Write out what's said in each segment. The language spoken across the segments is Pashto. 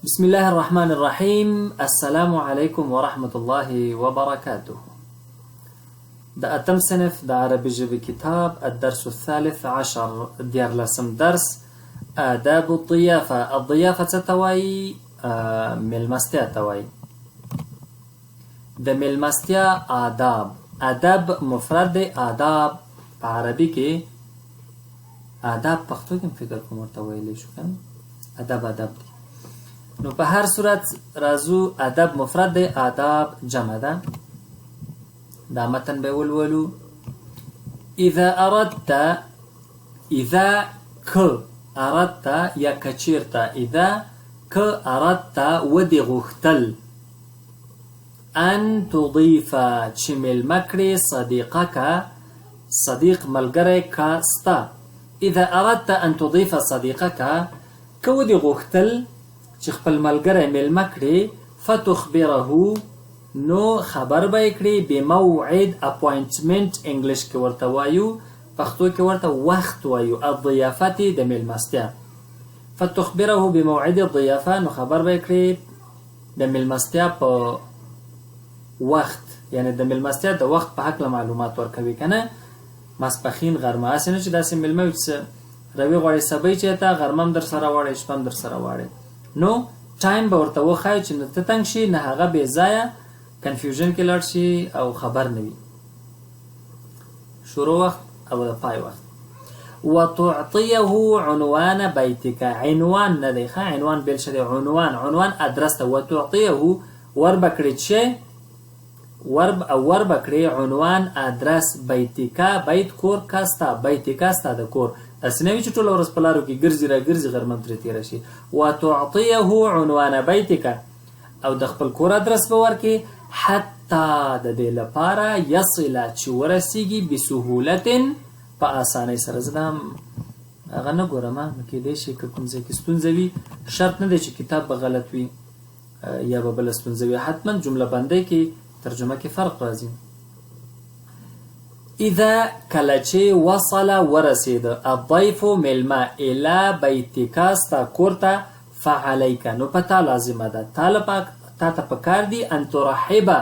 بسم الله الرحمن الرحیم السلام علیکم ورحمة الله وبرکاته. د اتم صنف د عربي ژبې کتاب، الدرس الثالث عشر، دیارلسم درس، آداب الضیافه. الضیافه څه ته وایي؟ میلمستیا ته وایي. د میلمستیا آداب. ادب مفرد دی، آداب په عربي کې آداب، پښتو کې فکر کوم ورته ویلی شو کنه، ادب ادب دی. نو په هر صورت راځو، ادب مفرد دی، آداب جمع ده. دا متن به ولولو. اذا اردت، اذا ک اردت یا کچیرته، اذا ک اردت ودی غوښتل، ان تضیف چې میلمه کړې، صدیقک صدیق ملګری کا ستا، اذا اردت ان تضیف صدیقک که ودې غوښتل چې خپل ملګری میلمه کړې، فتخبره نو خبر به یې کړې، بموعد اپوینټمنټ انګلیش کې ورته وایو، پښتو کې ورته وخت وایو، الضیافت د میلمستیا، فتخبره بموعد الضیافه نو خبر به یې کړې د میلمستیا په وخت، یعنی د میلمستیا د وخت په هکله معلومات ورکوي کنه. ماسپخین، غرمه، هسې نه چې داسې میلمه وي چې روي غواړي سبۍ چې ته غرمه هم درسره واړې، شپه هم درسره واړې، نو ټایم به ورته وښایو چې نه ته تنګ شي نه هغه بې ځایه کنفیوژن کې لاړ شي او خبر نه وي. شروع وخت او د پای وخت. وتعطيه عنوان بيتك، عنوان نه دی ښه، عنوان بېل شه دی، عنوان عنوان ادرس ته. وتعطيه ور به کړې چې ورب او ور به کړې عنوان ادرس، بیتک بیت کور، کا ستا، بیتک ستا د کور. داسې نه وي چې ټوله ورځ په لارو کې ګرځي را ګرځي، غرمه ترې تېره شي. وتعطيه عنوان بیتک او د خپل کور ادرس به ورکړي، حتی د دې لپاره یصل چې ورسیږي، بسهولت په اسانۍ سره. زه دا هغه نه ګورم، نو کېدای شي که کوم ځای کې ستونزه وي، شرط نه دی چې کتاب به غلط وي یا به بله ستونزه وي، حتما جمله بندۍ کې ترجمه کې فرق راځي. اذا کله چې وصل ورسید، الضیف میلمه، الی بیتک ستا کور ته، فعلیک نو په تا لازمه ده، تا ته پکار دي، ان ترحبه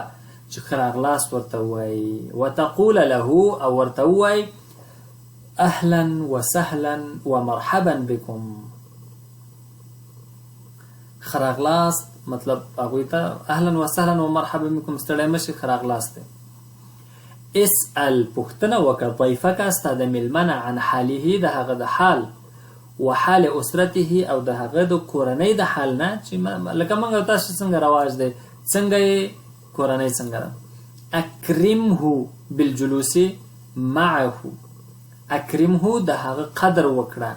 چې ښه راغلاست ورته ووایي، وتقول له او ورته ووایي، اهلا وسهلا ومرحبا بكم. ښه راغلاست مطلب هغوی ته اهلا وسهلا ومرحبا بكم، ستړی مه شي، ښه راغلاست دی. اسأل پوښتنه وکړه، ضیفک ستا د میلمه نه، عن حاله د هغه د حال، وحال اسرته او د هغه د کورنۍ د حال نه، چې لکه موږ او تاسو څنګه رواج دی، څنګه یې کورنۍ څنګه ده. اکرمه بالجلوس معه، اکرمه د هغه قدر وکړه،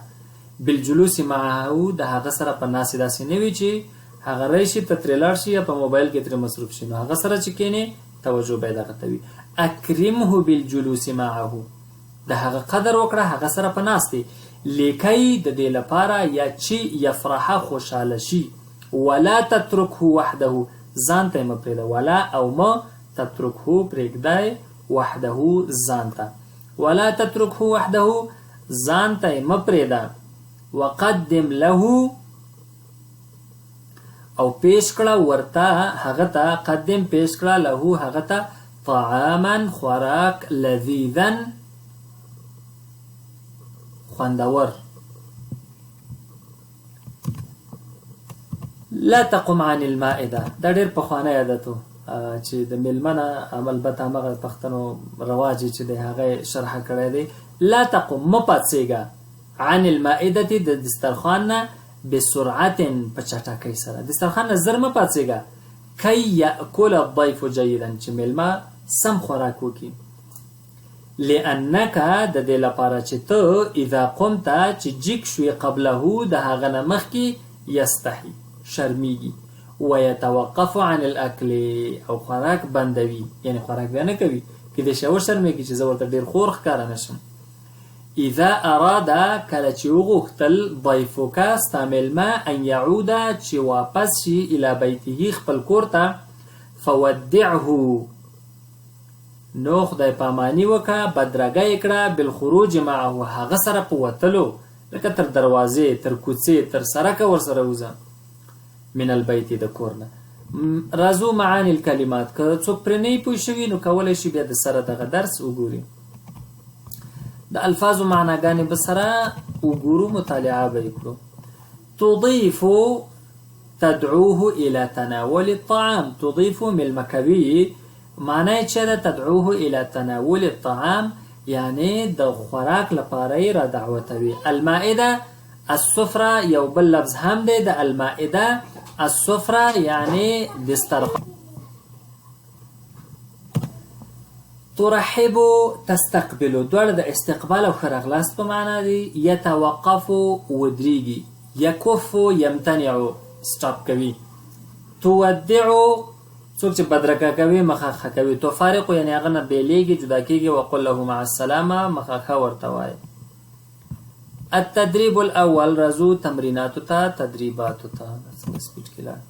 بالجلوس معه د هغه سره په ناستې. داسې نه وي چې هغه راشي ته ترې لاړ شي یا په موبایل کې ترې مصروف شي، نو هغه سره چې کښېنې توجه باید هغه ته وي. اکرمه بالجلوس معه د هغه قدر وکړه هغه سره په ناستې، لکی د دې لپاره یا چې یفرح خوشحاله شي، ولا تترکه وحده ځان ته یې مه پرېږده، ولا او مه، تترکه پرېږده، وحده ځان ته، ولا تترکه وحده ځان ته یې مه پرېږده. وقدم له او پیش کړه ورته هغه ته، قدم پیش کړه، له هغه ته، طعاما خوراک، لذیذا خوندور. لا تقم عن المائده، دا ډېر پخوانی عادت و چې د میلمه نه، البته همغه پښتنو رواج چې دی هغه شرح کړی دی. لا تقم مه پاڅېږه، عن المائده د دسترخوان نه، بسرعت په چټکۍ سره، دسترخوان نه زر مه پاڅېږه، کی یأکل الضیف جیدا چې میلمه سم خوراک وکړي. لأنک د دې لپاره چې ته، اذا قمت چې جیګ شوې، قبله د هغه نه مخکې، یستحي شرمیږي، ویتوقف عن الاکل او خوراک بندوي، یعنی خوراک بیا نه کوي، کیدای شي وشرمېږي چې زه ورته ډېر خور ښکاره نه شم. اذا اراد کله چې وغوښتل، ضیفک ستا میلمه، ان یعود چې واپس شي، الی بیته خپل کور ته، فودعه نو خدای پامانی وکړه، بدرګه یې کړه، بالخروج معه هغه سره په وتلو، لکه تر دروازې، تر کوڅې، تر سرکه ورسره وځه. من البيت د کور نه. راځو معاني الکلمات، که څوک پرې نه پوه شوي نو کولی شي بیا د سره دغه درس وګوري. د الفاظو معناګانې به سره وګورو، مطالعه به یې کړو. تضيف تدعوه إلى تناول الطعام، تضيف مېلمه کوي، معنی یې چې ده تدعوه إلى تناول الطعام، یعنې د خوراک لپاره یې را دعوتوي. المائده السفرة یو بل لفظ هم دی د المائده، السفرة یعنې دسترخوان. ترحب تستقبل، دواړه د استقبال او ښه راغلاست په معنا دي. یتوقف ودریږي، یکف یمتنع سټاپ کوي، تودع څوک چې بدرګه کوي مخه ښه کوي، تفارق یعنې هغه نه بېلېږي جدا کېږي، وقل له مع السلامه مخه ښه ورته وایي. التدريب الأول، راځو تمریناتو ته، تدریباتو ته. څنګه سپیډ کې لاړ.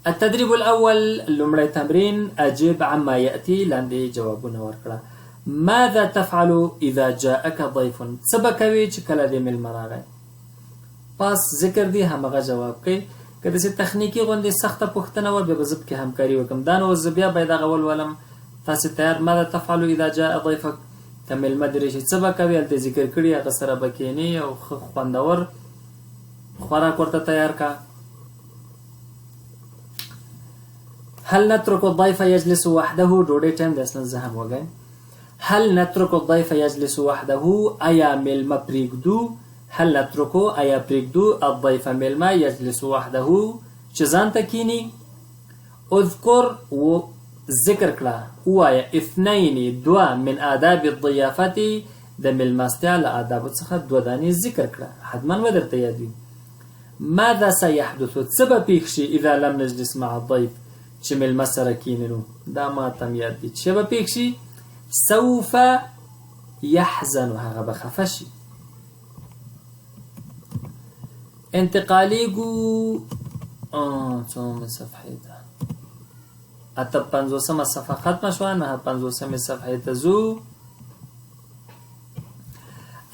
التدريب الأول، لومړی تمرین، أجب عما يأتي، لاندې جوابونه ورکړه. ماذا تفعل إذا جاءك ضيف، څه به کوې چې کله دې مېلمه راغی؟ پاس ذکر دی همغه جواب کوي. که داسې تخنیکي غوندې سخته پوښتنه وه بیا به زه پکې همکاري وکړم، دا نو زه بیا باید هغه ولولم. تاسې تیار؟ ماذا تفعل إذا جاء ضيفك، که مېلمه دې راشي څه به کوې؟ هلته ذکر کړي، هغه سره به کښېنې او ښه خوندور خوراک ورته تیار کا. هل نترك الضيف يجلس وحده، ډوډۍ ټایم دی اصلا زه هم وږی. هل نترك الضيف يجلس وحده، ایا مېلمه پرېږدو؟ هل نترك ایا پرېږدو الضيف مېلمه يجلس وحده چې ځان ته کښېني؟ اذکر و ذکر کړه، ووایه اثنین دوه من آداب الضیافة، د مېلمستیا له آدابو څخه دوه دانې ذکر کړه، حتما به درته یاد وي. ماذا سيحدث، څه به پېښ شي اذا لم نجلس مع الضيف، چې مېلمه سره کښېنو؟ دا ما ته هم یاد دي. څه به پېښ شي؟ سوف يحزن، هغه به خفه شي. انتقالېږو څومه صفحې ته؟ 58مه صفحه ختمه شوه، 59مې صفحې ته ځو.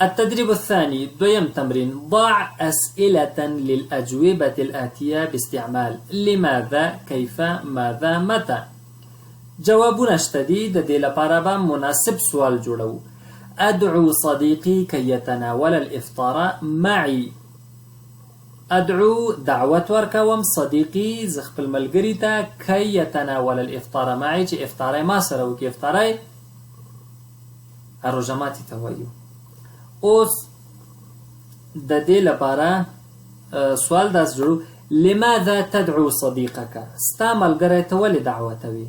التدريب الثاني، دويم تمرين، ضع أسئلة للأجوبة الآتية باستعمال لماذا، كيف، ماذا، متى. جوابونه شته دي، د دې لپاره به مناسب سوال جوړوو. أدعو صديقي كي يتناول الإفطار معي، أدعو دعوت ورکوم، صديقي زه خپل ملګري ته، كي يتناول الإفطار معي چې افطاری ما سره وکړي. افطاری روژه ماتي ته وایو. اوس د دې لپاره سوال داسې جوړو، لماذا تدعو صديقك، ستا ملګری ته ولې دعوتوي؟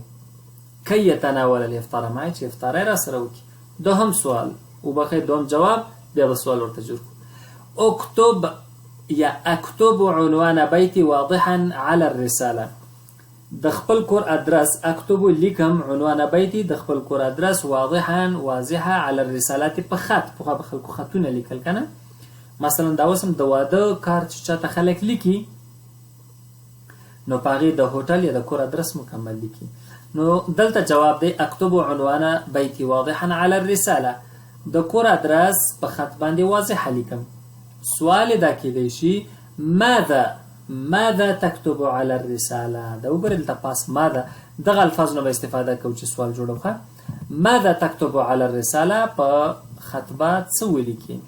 كي يتناول الإفطار معي چې افطاری را سره وکړي. دوهم سوال وبخښئ، دوهم جواب، بیا به سوال ورته جوړ کړو. اکتب یا اکتب عنوان بيتي واضحا على الرسالة، د خپل کور ادرس اکتب لیکم، عنوان بيتي د خپل کور ادرس، واضحا واضحه، على الرسالات په خط. پخوا به خلکو خطونه لیکل که نه؟ مثلا دا اوس هم د واده کار چې چاته خلک لیکي نو په هغې د هوټل یا د کور ادرس مکمل لیکي. نو دلته جواب دی اکتب عنوان بيتي واضحا على الرسالة، د کور ادرس په خط باندې واضحه لیکم. سوال دا کېدی شي ماذا، ماذا تكتب على الرسالة، دا وګورئ دلته پاس ماذا، دغه الفاظ نه به استفاده کوو چې سوال جوړو. ښه، ماذا تكتب على الرسالة په خط به څه ولیکي؟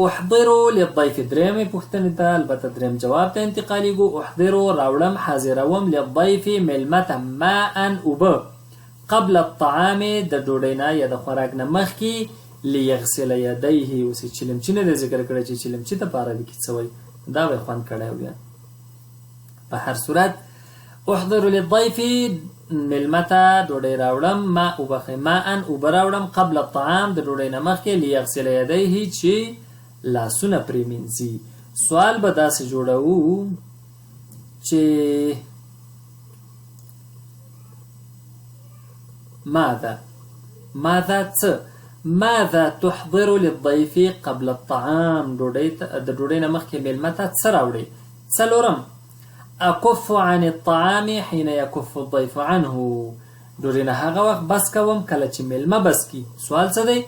احضروا للضيف، درېیمې پوښتنې ته البته درېیم جواب ته انتقالېږو. احضروا راوړم، حاضروم، للضيف مېلمه ته، ماء اوبه، قبل الطعام د ډوډۍ نه یا د خوراک نه مخکې، ليغسل يديه، اوس یې چلمچي نه دی ذکر کړی چې چلمچي ته په عربي کې څه وایي، دا به یې خوند کړی بیا. په هر صورت احضر للضيف مېلمه ته ډوډۍ راوړم، ما وبخښئ، ماء اوبه راوړم، قبل الطعام د ډوډۍ نه مخکې، ليغسل يديه چې لاسونه پرې مینځي. سوال به داسې جوړوو چې ماذا، ماذا څه، ماذا تحضر للضيف قبل الطعام، ډوډۍ ته د ډوډۍ نه مخکې مېلمه ته څه راوړې؟ څلورم أكف عن الطعام حين يكف الضيف عنه، ډوډۍ نه هغه وخت بس کوم کله چې مېلمه بس کړي. سوال څه دی؟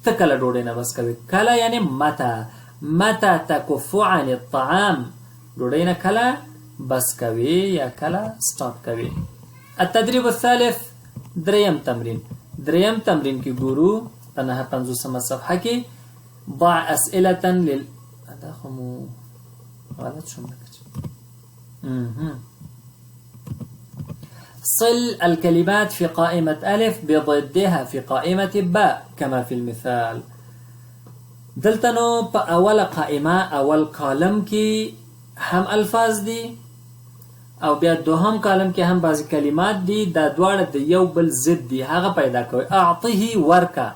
ته کله ډوډۍ نه بس کوې؟ کله یعنې متى، متى تكف عن الطعام، ډوډۍ نه کله بس کوي یا کله سټاپ کوي. التدریب الثالث، دریم تمرین. دریم تمرین کې ګورو په 59مه صفحه کې ضع اسئلة لل، دا خو مو غلط شوم لکه چې. صل الكلمات في قائمة ألف بضدها في قائمة باء كما في المثال. دلته نو په اوله قائمه اول کالم کې هم الفاظ دي او بیا دوهم کالم کې هم بعضې کلمات دي، دا دواړه د یو بل ضد دي، هغه پیدا کوي. اعطه ورکه،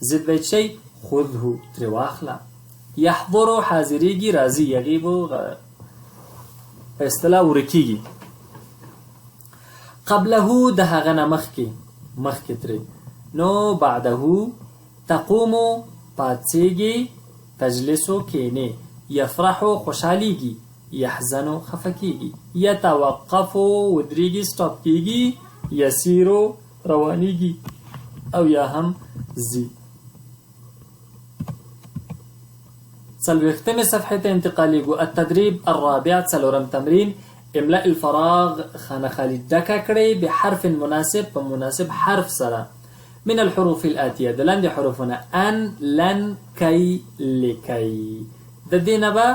ضد به یې څه شي؟ خذه ترې واخله. یحضر حاضرېږي، راځي، یغیب په اصطلاح ورکېږي. قبله د هغه نه مخکې، مخکې ترې، نو بعده. تقوم پاڅېږي، تجلس کینې، یفرح خوشحالېږي، یحزن خفه کېږي، یتوقف ودرېږي، سټاپ کېږي، یسیر روانېږي او یا هم ځي. 40مې صفحې ته انتقالېږو. التدریب الرابع، څلورم تمرین. املاء الفراغ، خانه خالي ډکه کړئ بحرف مناسب، په مناسب حرف سره، من الحروف الآتیه، د لاندې حروفونه ان، لن، کی، لکی. د دې نه به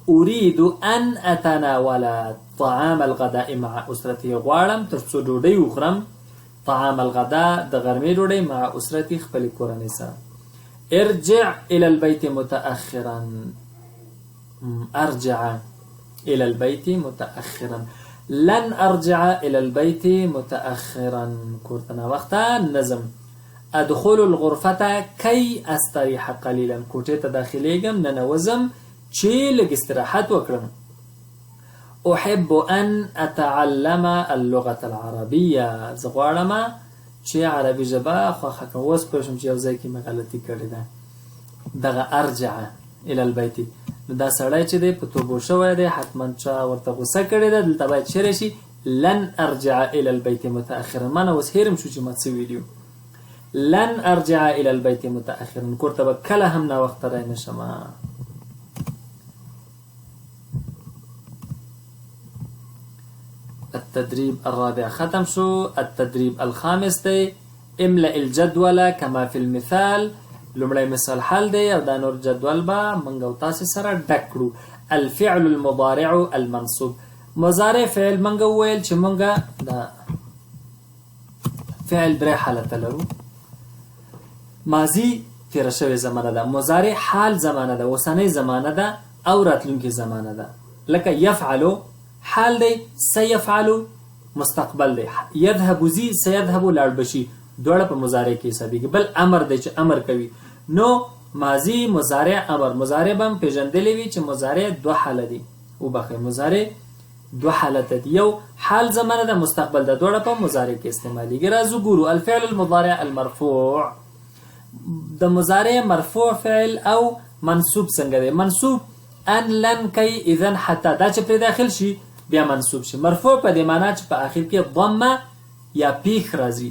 اريد ان اتناول طعام الغداء مع اسرتي، غواړم تر څو ډوډۍ وخورم، طعام الغداء د غرمې ډوډۍ، مع اسرتي خپلې کورنۍ سره. ارجع الى البيت متأخرا، ارجع الى البيت متأخرا، لن ارجع الى البيت متأخرا، کور ته ناوخته نه ځم. ادخل الغرفة كي استريح قليلا، کوټې ته داخلېږم، ننوځم چې لږ استراحت وکړم. احب ان اتعلم اللغة العربية، زه غواړم چې عربي ژبه خوښه کړم. اوس پوه شوم چې یو ځای کې مې غلطي کړې ده، دغه ارجع الى البيت، نو دا سړی چې دی په توبو شوی دی، حتما چا ورته غوسه کړې ده، دلته باید چېرې شي؟ لن ارجع الى البيت متأخرا. ما نه اوس هېرم شو چې ما څه ویلي وو. لن ارجع الى البيت متأخرا، کور ته به کله هم ناوخته رانه شم. التدريب الرابع ختم شو. التدريب الخامس دی املأ الجدول كما في المثال. لومړی مثال حل دی او دا نور جدول به موږ او تاسې سره ډک کړو. الفعل المضارع المنصوب، مضارع فعل موږ وویل چې موږ دا فعل درې حالته لرو. ماضي تېره شوې زمانه ده، مضارع حال زمانه ده، اوسنۍ زمانه ده او راتلونکې زمانه ده. لکه یفعلو حال دی، سیفعلو مستقبل دی، یذهب ځي، سیذهب لاړ به شي، دواړه په مضارع کې حسابېږي. بل امر دی چې امر کوي، نو ماضي مضارع امر. مضارع به هم پېژندلی وي چې مضارع دوه حاله دي، وبخښئ مضارع دوه حالته دي، یو حال زمانه ده، مستقبل ده، دواړه په مضارع کې استعمالېږي. راځو ګورو الفعل المضارع المرفوع، د مضارع مرفوع فعل او منصوب څنګه دی؟ منصوب ان، لن، کی، اذن، حتی، دا چې پرې داخل شي بیا منصوب شي. مرفوع په دې معنا چې په آخر کې ضمه یا پیښ راځي،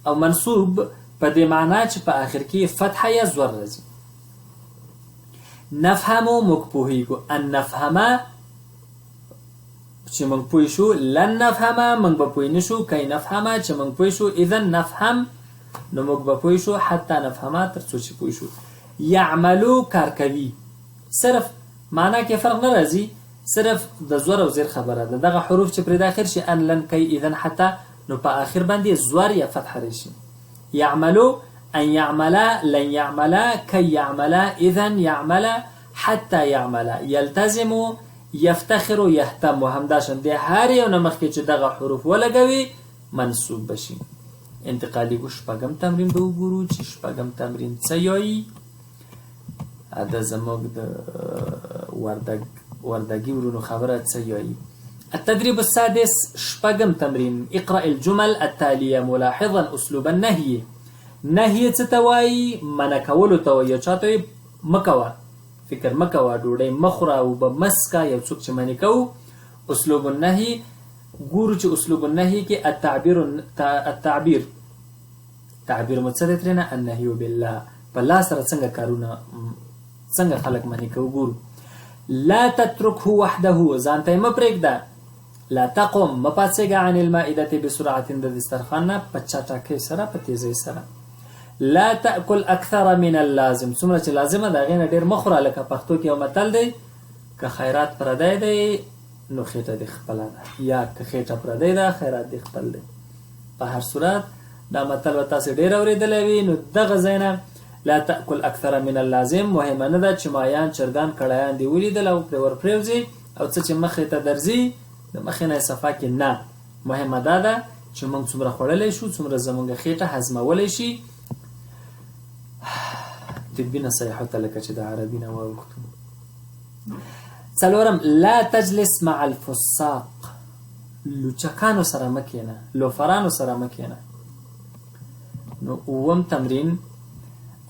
او منصوب په دې معنا چې په آخر کې فتحه یا زور راځي. نفهمو موږ پوهیږو، ان نفهمه چې موږ پوه شو، لن نفهمه موږ به پوه نه شو، کی نفهمه چې موږ پوه شو، اذن نفهم نو موږ به پوه شو، حتی نفهمه تر څو چې پوه شو. یعملو کار کوي، صرف معنا کې فرق نه راځي، صرف د زور او زیر خبره ده. دغه حروف چې پرې داخل شي ان، لن، کی، اذن، حتی، نو په آخر باندې زور یا فتحه راشي. یعملو، ان یعملا، لن یعملا، کی یعملا، اذن یعملا، حتی یعملا، یلتزم، یفتخر، یهتم. همداشان د هر یو نه مخکې چې دغه حروف ولګوي منصوب به شي. انتقالي شپږم تمرین به وګورو چې شپږم تمرین څه یایي. دا زموږ د وردګي ورونو خبره څه یایي. التدريب السادس، شپږم تمرین، اقرأ الجمل التالية ملاحظا أسلوب النهي. نهي څه ته وایي؟ منع کولو ته وایي. یو چا ته وایي مه کوه، فکر مه کوه، ډوډۍ مه خوره، اوبه مه څښه، یو څوک چې منع کوو. اسلوب النهي ګورو چې اسلوب النهي کې التعبیر، تعبیر مو څه دی ترېنه؟ النهي بالله، په لا سره څنګه کارونه، څنګه خلک منع کوو ګورو. لا تترکه وحده، ځان ته یې مه پرېږده. لا تقم، مه پاڅېږه، عن المائدة بسرعة، د دسترخوان نه په چټکۍ سره، په تیزۍ سره. لا تأکل اکثر من اللازم، څومره چې لازمه ده هغې نه ډېر مه خوره. لکه پښتو کې یو متل دی، که خیرات پردی دی نو خېټه دې خپله ده، یا که خېټه پردی ده خیرات دې خپل دی. په هر صورت دا متل به تاسې ډېر اورېدلی وي. نو دغه ځای نه لا تأکل اکثر من اللازم مهمه نه ده چې مایان، چرګان، کړایان دې ولیدل او پرې ورپرېوځي او څه چې مخې ته درځي د مخې نه یې صفا کې نه. مهمه دا ده چې موږ څومره خوړلی شو، څومره زموږ خېټه هضمولی شي. طبي نصایحو ته لکه چې د عربي نه واوښتو. څلورم، لا تجلس مع الفساق، لوچکانو سره مه کښېنه، لوفرانو سره مه کښېنه. نو اووم تمرین،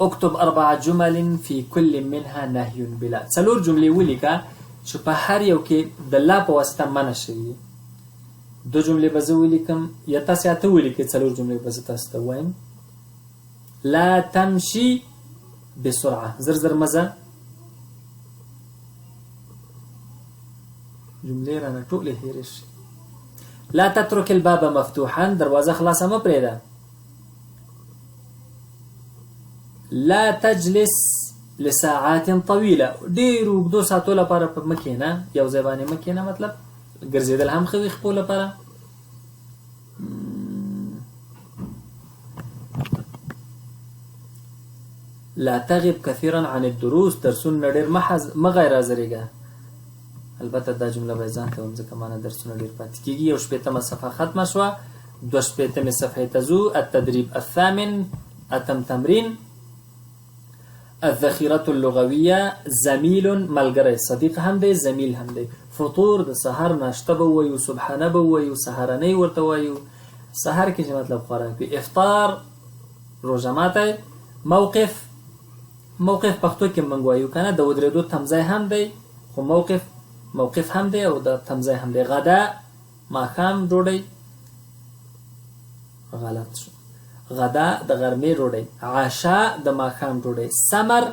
اكتب اربع جمل في كل منها نهي بلا، څلور جملې ولیکه چې په هر یو کې د لا په واسطه منع شوي. دو جملې به زه ولیکم یا تاسې اته ولیکئ، څلور جملې به زه تاسو ته ووایم. لا تمشي بسرعه، زر زر مه ځه. جملې رانه ټولې هېرې شي. لا تترک الباب مفتوحا، دروازه خلاصه مه پرېږده. لا تجلس لساعات طويله، ډېر اوږدو ساعتو لپاره په مه کښېنه، یو ځای باندې مه کښېنه، مطلب ګرځېدل هم ښه وي خپو لپاره. لا تغب كثيرا عن الدروس، درسونه ډېر مه غیر حاضرېږه. البته دا جمله به ځان ته وم ځکه ما نه درسونه ډېر پاتې کېږي. یو شپېتمه صفحه ختمه شوه، دوه شپېتمې صفحې ته ځو. التدریب الثامن، اتم تمرین، الذخیرة اللغویه، زمیل ملګری، صدیق هم دی زمیل هم دی. فطور د سهار ناشته به ووایو، صبحانه به ووایو، سهارنۍ ورته وایو، سهار کې چې مطلب خوراک وي. افطار روژه ماتی. موقف، موقف پښتو کې موږ وایو که نه، د ودرېدو تمځای هم دی، خو موقف موقف هم دی او د تمځای هم دی. غدا ماښام ډوډۍ، غلط شو، غدا د غرمې ډوډۍ، عشا د ماښام ډوډۍ. سمر،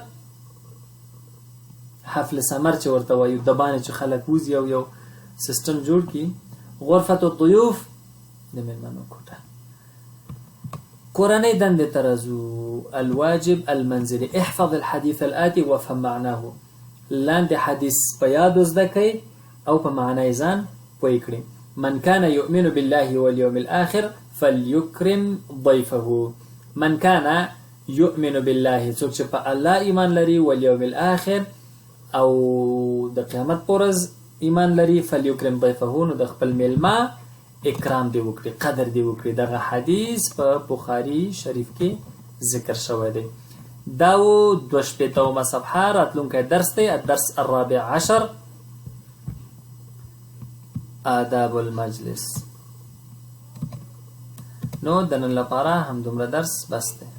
حفل سمر چې ورته وایو، د باندې چې خلک وځي او یو سیستم جوړ کړي. غرفة الضیوف د مېلمنو کوټه. کورنۍ دندې ته راځو. الواجب المنزلي، احفظ الحديث الآتي وافهم معناه، لاندې حدیث په یادو زده کړئ او په معنا یې ځان پوه کړئ. من كان يؤمن بالله واليوم الآخر فليكرم ضيفه. من كان يؤمن بالله، څوک چې په الله ایمان لري، واليوم الآخر او د قیامت پر ورځ ایمان لري، فليكرم ضيفه، نو د خپل میلمه اکرام دی وکړي، قدر دی وکړي. دغه حدیث په بخاري شریف کې ذکر شوی دی. دا و دوه شپېتمه صفحه. راتلونکی درس دی الدرس الرابع عشر، آداب المجلس. نو د نن لپاره همدومره درس بس دی.